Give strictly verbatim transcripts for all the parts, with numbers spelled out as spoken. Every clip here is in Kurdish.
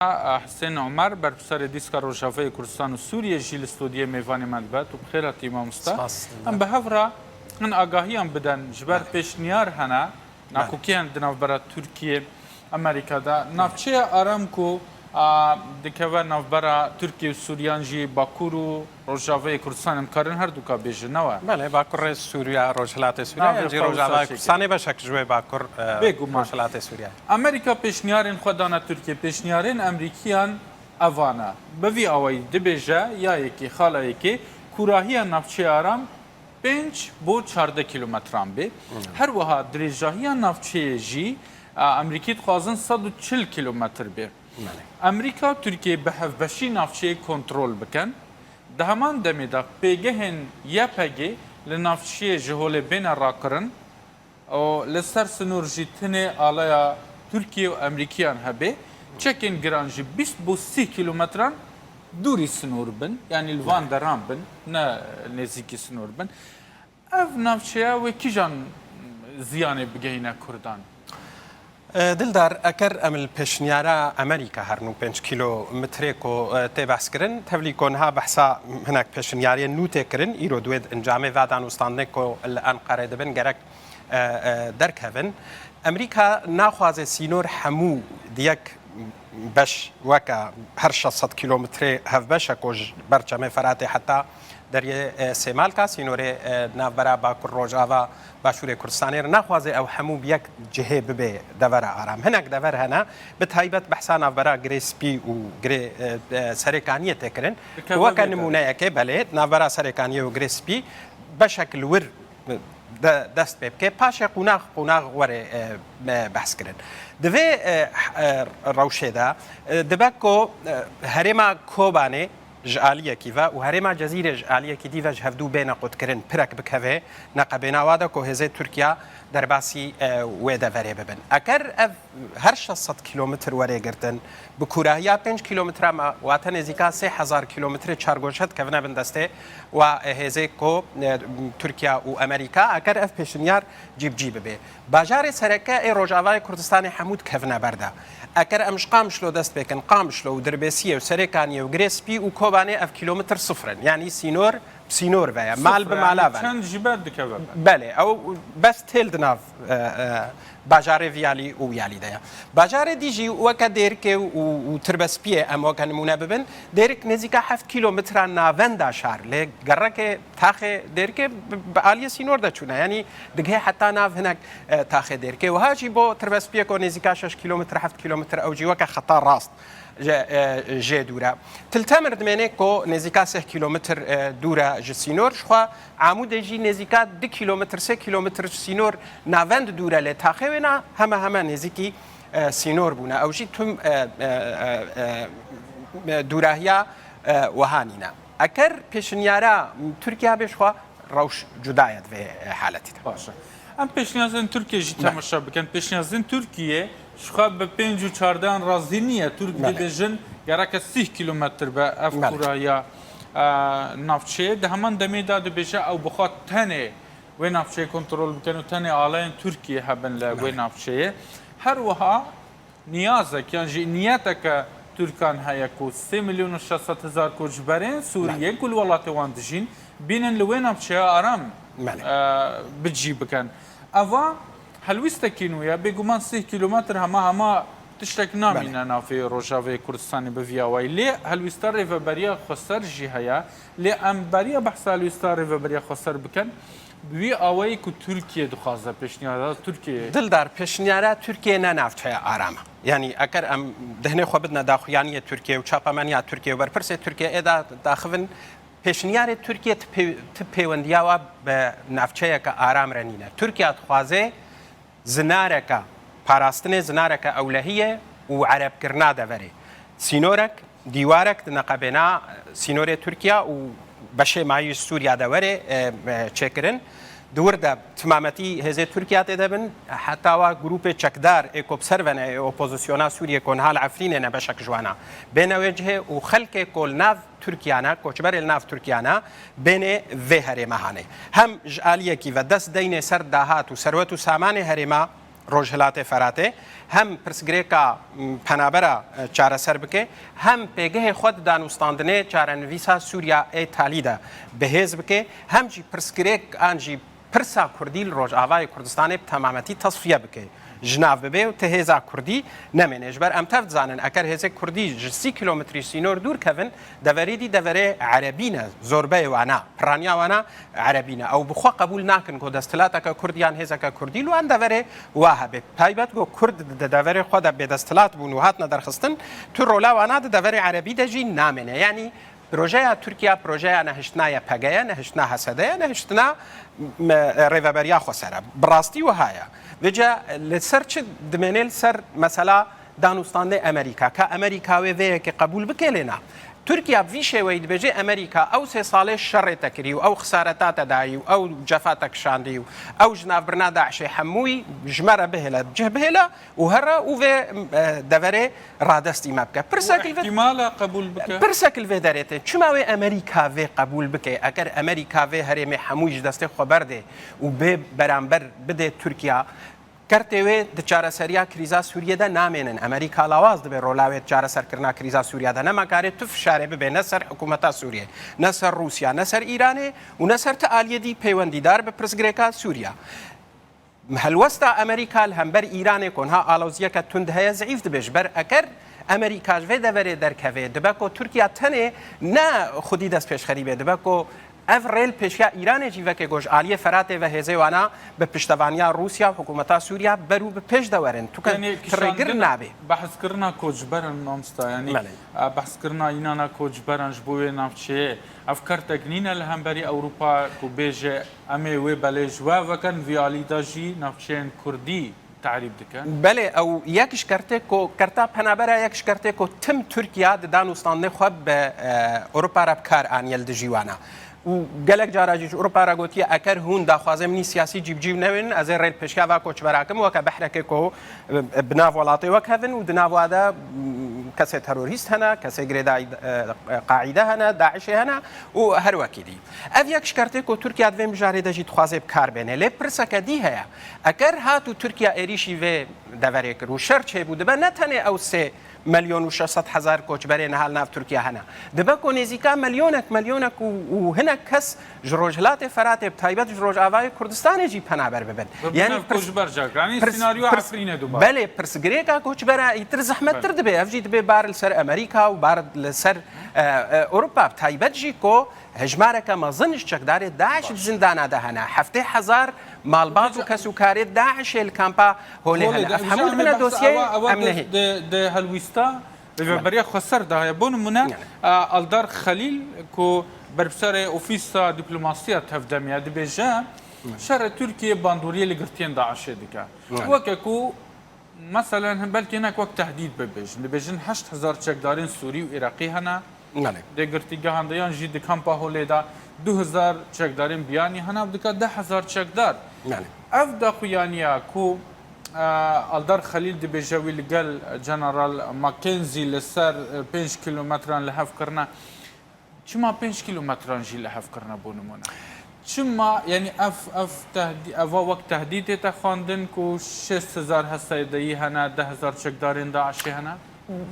Husên Omer, berpirsarê Dîska Rojavayê Kurdistan û Sûriyê jî li studiyê mêvanê me dibe. Tu bi xêr hatî mamoste. Spas. Em bi hev re hin agahiyan biden ji ber pêşniyar hene, nakokiyan di navbera Tirkiye, Amerîka de. Navçeya Aram ku, a, dikeve navbera Tirkiye û Sûriyan jî Bakur û Rojavayê Kurdistanê em karin her duka bêjin, ne we? Belê, Bakurê Sûriya, Rojhilatê Sûriya, Navê yan jî xwe wisa Rojavayê çêkin. Kurdistanê beşek ji wê Bakur, e, Bêguman. Rojhilatê Sûriya. Amerîka pêşniyarên xwe dana Tirkiye. Pêşniyarên Amerîkiyan evan e. Bi vî awayî dibêje, ya yekê, xala yekê, kûrahiya navçeya Aram pênc bo çardeh kîlometran bê. Hmm. Her wiha dirêjahiya navçeyê jî, e, Amerîkî dixwazin sed û çil kîlometr bê. Belê. Amerîka û Tirkiye bi hevbeşî navçeyê kontrol bikin. Di heman demê de pêgehên Y P G li navçeyê ji holê bêne rakirin û li ser sinor jî tenê alaya Tirkiye û Amerîkiyan hebe. Çekên giran jî bîst bo sî kîlometran dûrî sinor bin, yanî li van deran bin, ne nêzîkî sinor bin. Ev navçeya wê kîjan ziyanê bigehîne Kurdan? E, Dildar, eker em li pêşniyara Amerîka herin û pênc kîlometrê ku, e, tê behs kirin, tevlî ku niha behsa hinek pêşniyariyên nû tê kirin, îro di wê encamê ve danûstandinê ku li Enqerê dibin gerek, e, e, derkevin. Amerîka naxwaze sînor hemû di yek beş weke her şeş sed kîlometrê hevbeş e ku ji ber Çemê Feratê heta Deriyê, e, Sêmalka, sînorê, e, navbera Bakur Rojava Başûrê Kurdistanê re naxwaze ew hemû bi yek cihê bibe devera Aram. Hinek dever hene, bi taybet behsa navbera Girê Spî û Girê, e, e, Serêkaniyê tê kirin. Dikeve Weke vê nimûneyekê, belê, navbera Serêkaniyê û Girê Spî beşek li wir de, dest pê bike. Paşê qonax, qonax were, e, me behs kirin. Di vê, e, e, rewşê de, e, dibe ku, e, herêma Kobanê ji aliyekî ve û herêma Cezîrê ji aliyekî dî ve ji hevdû bêne qutkirin, pirek bikeve neqebêna wa de ku hêzê Tirkiya derbasî, e, wê deverê bibin. Eker ev her şeş sed kîlometr were girtin, bi kûrahiya pênc kîlometre me, wate nêzîka sê hezar kîlometrê çargoşe dikevine bin destê wa, e, hêzê ku, e, Tirkiya û Amerîka, eker ev pêşinyar cîbicî bibe. Bajarê sereke ê Rojavayê Kurdistanê hemû dikevine ber de. Eker em ji Qamişlo dest pê kin, Qamişlo û Dirbêsiyê û Serêkaniyê û Girê Spî û Kobanê ev kîlometr sifr in. Yanî sînor, bi sînor ve ye. Mal bi Sifr e, mala ve. Çend jî ber dikeve ber. Belê, ew bes têl di nav, e, e, bajarê vî yalî û wî yalî de ye. Bajarê dî jî weke Dêrikê û, û Tirbespiyê em weke nimûne bibin. Dêrik nêzîka heft kîlometre navenda şar. Lê gereke taxê Dêrikê bi, bi aliyê sînor de çûne. Yanî digihê heta nav hinek, e, taxê Dêrikê. Wiha jî bo Tirbespiyê ku nêzîka şeş kîlometre, heft kîlometre ew jî weke xeta rast ji, e, jê dûr e. Til Temir dimêne ku nêzîka sih kîlometr, e, dûr e ji sînor. Jixwe Amûdê jî nêzîka du kîlometr, sê kîlometr ji sînor navend dûr e, lê taxê wê na heme heme nêzîkî, e, sînor bûne. Ew jî tim, e, e, e, e, dûrahiya, e, wiha nîne. Eker pêşinyara Tirkiye bê, jixwe rewş cuda ye di vê, e, haletî de. Baş e. Em pêşniyazên Tirkiye jî Belê. temaşe bikin. Pêşniyazên Tirkiye jixwe bi pênc û çardehan razî niye. Tirk Belê. dibêjin gereke sîh kîlometr be ev Belê. kûrahiya, e, navçeyê. Di heman demê de dibêje ew bi xwe tenê wê navçeyê kontrol bikin û tenê alayên Tirkiye hebin li wê Belê. navçeyê. Her wiha niyazek yan jî niyeteke Tirkan heye ku sê milyon û şeş sed hezar koçberên Sûriyê Belê. ku li welatê wan dijîn, bînin li wê navçeya Aram, Belê. e, bicî bikin. Eva helwîstekî nû ye. Bêguman sîh kîlometr hema hema tiştek namîne Belê. navê Rojavayê Kurdistanê bi vî awayî. Lê helwîsta Rêveberiya Xweser jî heye. Lê em beriya behsa helwîsta Rêveberiya Xweser bikin. Bi wî awayî ku Tirkiye dixwaze, pêşniyara Tirkiye. Dildar, pêşniyara Tirkiye ne navçeya Aram e. Yanî eker em dihinê xwe bidine daxuyaniyê Tirkiye û çapemeniya Tirkiye û berpirsê Tirkiye ê da daxivin, pêşniyarê Tirkiye ti pê-, ti pêwendiya wa bi navçeyeke Aram re nîne. Tirkiye dixwaze zinareke parastinê, zinareke ewlehiyê û erebkirina deverê. Sînorek, dîwarek di neqebêna sînorê Tirkiye û beşê mayî ji Sûriya de were, e, e, çêkirin. Di wir de timametî hêzê Tirkiye tê de bin, heta wa grûpê çekdar ê ku bi ser ve ne, ê opozisyona Sûriyê ku niha li Efrînê ne, beşek ji wana bêne wê cihê û xelkê ku li nav Tirkiye ne, koçberê li nav Tirkiye ne, bênê vê herême hanê. Hem ji aliyekî ve dest deynê ser dahat û serwet û samanê herêma Rojhilatê Feratê, hem pirsgirêka, m, penabera, e, çareser bike, hem pêgehê xwe di danûstandinê çarenivîsa Sûriya ê talî de bihêz bike, hem jî pirsgirêk an jî pirsa Kurdî li Rojavayê Kurdistanê bi temametî tesfiye bike. Ji nav bibe û ti hêza Kurdî nemêne. Ji ber em tev dizanin, eger hêzê Kurdî ji sî kîlometrî sînor dûr kevin, deverê dî deverê Erebî ne, zorbeyê wana, piraniya wana Erebî ne. Ew bi xwe qebûl nakin ku desthilateke Kurd yan hêzeke Kurdî li wan deverê wa hebe. Taybet ku Kurd di deverê xwe de bêdesthilat bûn û hatine derxistin, tu rola wana di deverê Erebî de jî namêne. Yanî projeya Tirkiye, projeya nehiştina Y P G ye, nehiştina H S D ye, nehiştina, m, rêveberiya xweser e. Bi rastî wiha ye. Vêca li ser çi dimêne? Li ser mesela danûstandê Amerîka. Ka Amerîka wê vê yekê qebûl bike lê na. Tirkiye bi vî şêweyî dibêje, Amerîka ew sê salê şerê te kirî û ew xisareta te dayî û ew cefa te kişandî û ew ji navbirina DAIŞê hemûyî ji me re bihêle, cih bihêle û here û vê, e, deverê radestî me bike. Pirsek li vê, ihtimala qebûl bike. Pirsek li vê derê tê. Çima wê Amerîka vê qebûl bike? Eger Amerîka vê herêmê hemûyî ji destê xwe berdê û bê beramber bidê Tirkiye, kertê wê di çareseriya krîza Sûriyê de namênin. Amerîka lawaz dibe rola wê di çareserkirina krîza Sûriya de. Nema karê tu fişarê bibe ne ser hikûmeta Sûriyê, ne ser Rûsya, ne ser Îranê û ne ser ti aliyê dî peywendîdar bi pirsgirêka Sûriya. Helwesta Amerîka li hember Îranê ku niha aloziyeke tund heye, zeîf dibe. Ji ber eger Amerîka ji vê deverê derkeve, dibe ku Tirkiye tenê ne xwedî destpêşxerî be, dibe ku ev rêl pêşiya Îranê jî veke ku ji aliyê Feratê ve hêzê wana bi piştevaniya Rûsya û hikûmeta Sûriya ber û bi pêş de werin. Tu ke Yanî tu rêgir kişandina, nabê. Behskirina koçberan, mamosta, yanî, Belê. e, behskirina înana koçberan ji bo wê navçeyê, ev kertek nîne li hemberî Ewropa ku bêje, em ê wê belê ji we vekin, vî alî de jî navçeyên Kurdî tehrîb dikin? Belê, ew yek ji kertê ku, kerta penabera yek ji kertê ku tim Tirkiye di danûstandinê xwe bi, e, Ewropa re bi kar aniye li dijî wana. Û gelek cara jî ji Ewropa re gotiye, eger hûn daxwazê min î siyasî cîbicî newên, ez ê rêlpêşiya va koçbera kim, weke behrekê ku, e, bi nav welatê we kevin û di nav wa de, m, kesê terorîst hene, kesê girêdayî, e, Qaîde hene, DAIŞê hene û her wekî dî. Ev yek ji kertê ku Tirkiye di vê mijarê de jî dixwaze bi kar bêne. Lê pirseke dî heye. Eger hat û Tirkiye êrîşî vê deverê kir û şer çêbû, dibe ne tenê ew sê milyon û şeş sed hezar koçberê niha li nav Tirkiye hene. Dibe ku nêzîka milyonek, milyonek û, û hinek kes ji Rojhilatê Feratê, bi taybet ji Rojavayê Kurdistanê jî penaber bibin. Ve Yanî binav pirs-, koçber cagranî pirs-, senaryoya pirs-, Efrînê dubare. Belê, pirsgirêka koçbera îtir zehmettir Belê. dibe. Ev jî dibe bar li ser Amerîka û bar li ser, e, e, Ewropa. Bi taybet jî ku hejmareke mezin ji çekdarê DAIŞ di zindana de hene. Heftê hezar malbat û kesûkarê DAIŞê li kampa Holê Holê hene. de, Ev hemû em ê dibine behsa dosyeyê ewa, ewa em de, nehê. de, de helwîsta rêveberiya xweser de heye. Bo nimûne, Yani. e, Aldar Xelîl ku berpirsarê Ofîsa Diplomasiya Tevdemê ye, dibêje, şerê Tirkiye bandoriyê li girtiyên DAIŞê dike. Yani. Weke ku Meselen, hin belkî hinek wek tehdîd bibêjin. Dibêjin heşt hezar çekdarên Sûrî û Iraqî hene. Belê. Di girtîgehan de yan jî di kampa Holê de du hezar çekdarên biyanî hene û dike deh hezar çekdar. Belê. Ev daxuyaniya ku, e, Aldar Xelîl dibêje wî li gel General Mackenzie li ser, e, pênc kîlometran li hev kirine. Çima pênc kîlometran jî li hev kirine bo nimûne? Çima, yanî ev, ev tehdî-, eva wek tehdîdê te xwendin ku şêst hezar H S D'yî hene, deh hezar çekdarên DAIŞê hene?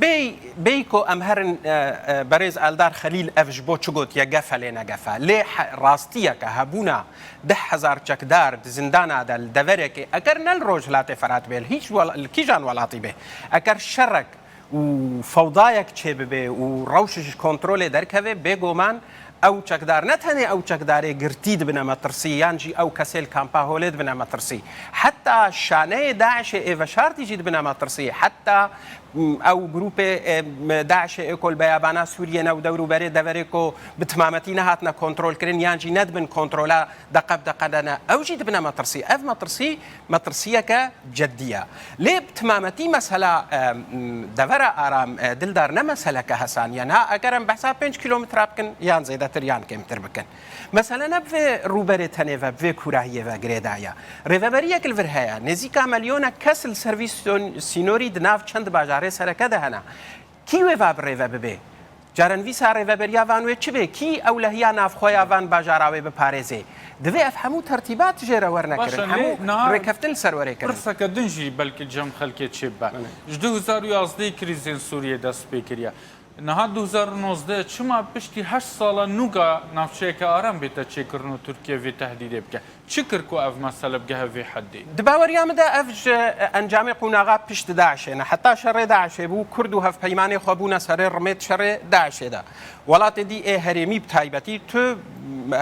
Bêy, bêy ku em herin, e, e, berêz Eldar Xelîl ev ji bo çi gotiye, gef e lê ne gef e. Lê he-, rastiyeke hebûna deh hezar çekdar di zindana de li deverekê, eger ne li Rojhilatê Ferat bê, li hîç wel-, li kîjan welatî bê, eger şerek û fewdayek çêbibe û rewş ji kontrolê derkeve, bêguman ew çekdar ne tenê ew çekdarê girtî dibine metirsî, yan jî ew kesê li kampa Holê dibine metirsî. Heta şaneyê DAIŞê ê veşartî jî dibine metirsî. Heta, m, ew grûpê, e, m, DAIŞê ê ku li beyabana Sûriyê ne û dewr û berê deverê ku bi timametî nehatine kontrolkirin, yan jî nedibin kontrola deqe bi deqe de ne, ew jî dibine metirsî. Ev metirsî metirsiyeke ceddî ye. Lê bi timametî mesela, e, m, devera Aram, e, Dildar ne meseleke hesan ye. Niha eger em behsa pênc kîlometre bikin, yan zêdetir yan kêmtir bikin. Mesele ne bi vê rûberê tenê ve, bi vê kûrahiyê ve girêdaye. Rêveberiyek li vir heye. Nêzîka milyonek kes li ser vî sînorî di nav çend bajarê sereke de hene. Kî wê va bi rê ve bibe? Carenivîsa rêveberiya van wê çi be? Kî ewlehiya navxweya van bajara wê biparêzê? Divê ev hemû tertîbat jê re werne Baş e, kirin. Hemû lê niha rêkeftin li ser were kirin. Pirseke din jî belkî cem xelkê çêbibe. Belê. Ji du hezar û yazdeh krîzên Sûriyê dest pê kiriye. Niha du hezar û nozdeh çima piştî heşt sala nûka navçeyeke aram bête çêkirin û Tirkiye vê tehdîdê bike? Çi kir ku ev mesele bigehe vê heddê? Di baweriya min de ev ji encamê qonaxa pişt DAIŞê ne. Heta şerê DAIŞê bû, Kurd û hevpeymanê xwe bûne serê rimêt şerê DAIŞê de. Welatê dî ê herêmî bi taybetî tu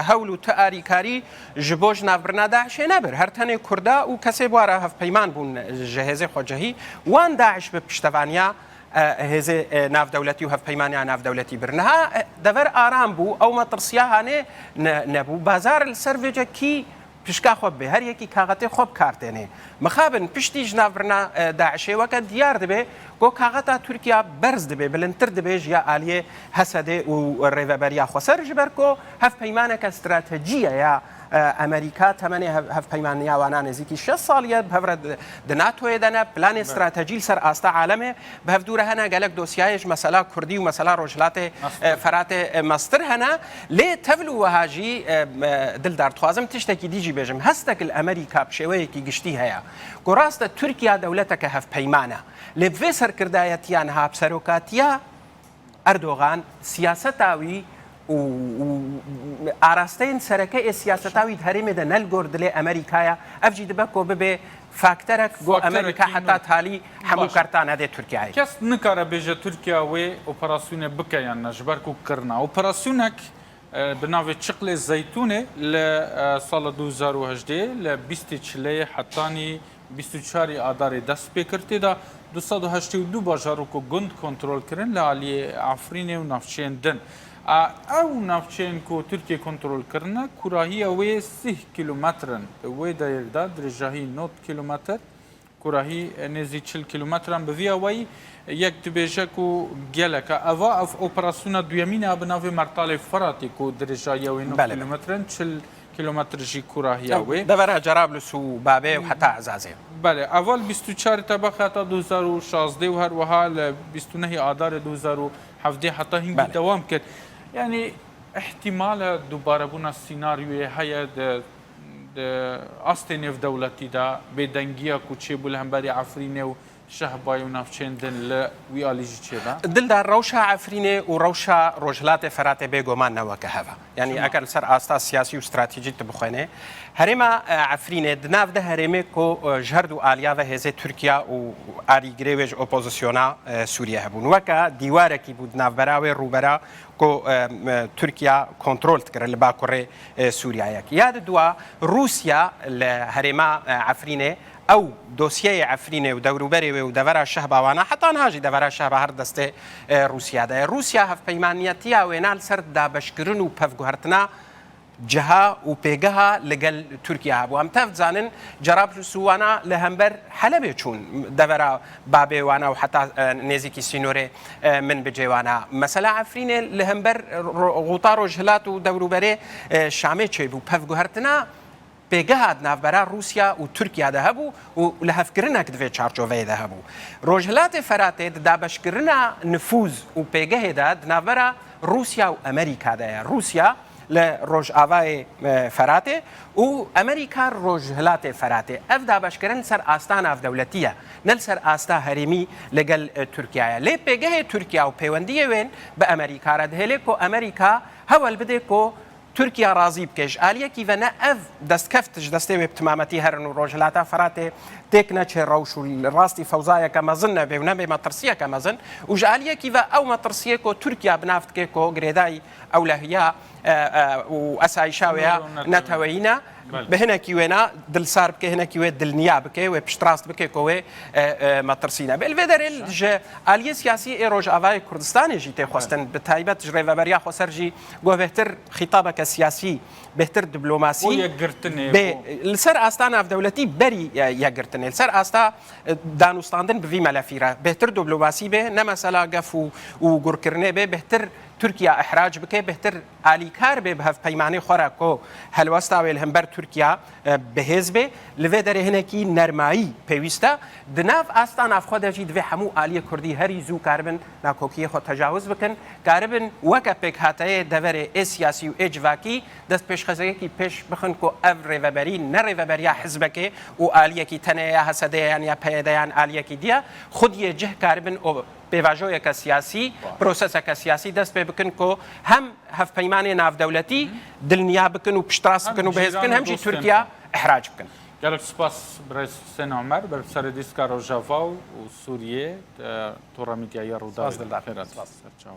hewl û tu arîkarî ji bo ji navbirina DAIŞê nebir. Her tenê Kurda û kesê bi wara hevpeyman bûn ji hêzê xwecehî. Wan DAIŞ bi piştevaniya, e, hêzê, e, navdewletî û hevpeymaniya navdewletî bir. Niha, e, dever aram bû, ew metirsiya hanê ne-, nebû. Bazar li ser vêce kî pişka xwe bibê, her yekî kaxetê xwe bi kar tênê. Mixabin piştî ji navbirina, e, DAIŞê weke diyar dibe ku kaxeta Tirkiya berz dibe, bilindtir dibe ji ya aliyê Hesedê û Rêveberiya Xweser, ji ber ku hevpeymaneke stratejî ye ya, e, Amerîka, temenê hev-, hevpeymaniya wana nêzîkî şeş salî ye, bi hev re di, di NATOyê de ne, planê Belê. stratejî li ser asta alemê bi hev dû re hene, gelek dosyayê ji mesela Kurdî û mesela Rojhilatê, Mestir. e, Feratê, e, mestir hene. Lê tevlû wiha jî, e, e, Dildar, dixwazim tiştekî dî jî bêjim. Hestek li Amerîka bi şêweyekî giştî heye ku rast e Tirkiya dewleteke hevpeyman e. Lê bi vê serkirdayetiya niha bi serokatiya Erdogan siyaseta wî û, û arasteyên sereke ê siyaseta wî di herêmê de ne li gor dilê Amerîka ye. Ev jî dibe ku bibe fakterek ku Fakterek Amerîka heta talî hemû Baş. kerta nede Tirkiyeyê. Kes nikare bêje Tirkiya wê operasyonê bike yan ne, ji ber ku kirina. Operasyonek, e, bi navê Çiqlê Zeytûnê li, e, sala du hezar û hejdeh, li bîstê Çileyê hetanî bîst û çarê Adarê dest pê kir. Tê de du sed û heştê û du bajarok û gund kontrol kirin li aliyê Efrînê û navçeyên din. A, ew navçeyên ku Tirkiye kontrol kirine, kûrahiya wê sîh kîlometr in. Di wê derê de dirêjahî nod kîlometr, kûrahî nêzî çil kîlometran. Bi vî awayî yek dibêje ku gelek e. Eva ev operasyona duyemîn e bi navê Mertalê Firatê ku dirêjahiya wê nod Belê, belê. kîlometr in, çil kîlometr jî kûrahiya wê. Devera Cerablus û Babê û heta Ezazê. Belê, eva li bîst û çar Tebexê heta du hezar û şazdeh û her wiha li bîst û nehê Adarê du hezar û hevdeh heta hingî Belê. dewam kir. Yanî îhtimala dubarebûna sînaryoyê heye di, di astê nêvdewletî de bêdengiya ku çêbû li hemberî Efrînê û Şehbayê û navçeyên din li wî alî jî çêbe? Dildar, rewşa Efrînê û rewşa Rojhilatê Feratê bêguman ne weke hev e. Yanî Çima? eger li ser asta siyasî û stratejî tu bixwênê, herêma, e, Efrînê di nav de herêmê ku, e, ji her du aliya ve hêzê Tirkiya û alîgirê wê ji opozisyona, e, Sûriye hebûn. Weke dîwarekî bû di navbera wê rûbera ku, e, e, Tirkiya kontrol dikir li bakurê, e, Sûriyeyek. Ya di dua Rûsya li herêma, e, Efrînê ew dosyeyê Efrînê û dewrûberê wê û devera Şehba wana, heta niha jî devera Şehba her destê, e, Rûsya de ye. Rûsya hevpeymaniyetiya wêna li ser dabeşkirin û pevguhertina ciha û pêgeha li gel Tirkiye hebû. Em tev dizanin, Cerablus û wana li hember Helebê çûn, devera Babê wana û heta, e, nêzîkî sînorê, e, Minbicê wana. Mesela Efrînê li hember ro-, Xûta Rojhilat û dewrûberê, e, Şamê çêbû. Pevguhertina pêgeha di navbera Rûsya û Tirkiye de hebû û lihevkirinek di vê çarçoveyê de hebû. Rojhilatê Feratê di dabeşkirina nifûz û pêgehê de di navbera Rûsya û Amerîka de ye. Rûsya li Rojavayê, e, Feratê û Amerîka Rojhilatê Feratê. Ev dabeşkirin li ser asta navdewletî ye, ne li ser asta herêmî li gel, e, Tirkiye ye. Lê pêgehê Tirkiye û pêwendiyê wên bi Amerîka re dihêlê ku Amerîka hewl bide ku Tirkiye razî bike. Ji aliyekî ve ne ev destkeft ji destê wê bi timametî herin û Rojhilata Feratê têk neçe rewş û li rastî fewzayeke mezin nebe û nebe metirsiyeke mezin û ji aliyekî ve ew metirsiyê ku Tirkiye bi nav dike ku girêdayî ewlehiya, e, e, û esayîşa wê ya Sînor û neteweyî. neteweyî ne, Belê. bi hinekî wêna dilsar bike, hinekî wê dilniya bike, wê piştrast bike ku wê, e, e, metirsî nebe. Li vê derê Şa. ji aliyê siyasî ê Rojavayê Kurdistanê jî tê xwestin, Belê. bi taybet ji Rêveberiya Xweser jî got bêhtir xîtabeke siyasî, bêhtir diplomasî Bo yekgirtinê, bê, bo li ser asta navdewletî berî, e, yekgirtinê, li ser asta, e, danûstandin bi vî melefî re bêhtir diplomasî bê, ne mesela gef û, û gurkirinê bê, bêhtir Tirkiye ihrac bike, bêhtir alîkar bê bi hevpeymanê xwe re ku helwesta wê li hember Tirkiye, e, bi hêz bê. Li vê derê hinekî nermayî pêwîst e. Di nav asta navxwe de jî divê hemû aliyê Kurdî herî zû karibin nakokiyê xwe tecawiz bikin, karibin weke pêkhateyê deverê ê siyasî û ê civakî destpêşxezekî pêş bixin ku ev rêveberî ne rêveberiya hizbekê û aliyekî tenê ya H S D'ê yan ya P Y D'ê yan aliyekî diye, xwediyê cih karibin û pêvajoyeke siyasî, proseseke siyasî dest pê bikin ku hem hevpeymanê navdewletî dilniya bikin û piştrast bikin û bihêz bikin, hem jî Tirkiye ihrac bikin. Gelek spas birêz Husên Omer, berpirsiyarê dîska Rojava û Sûriyê, e, Tora Medyaya Rûdawê. Spas Dildar. Xêr hat. Spas. Serçavan.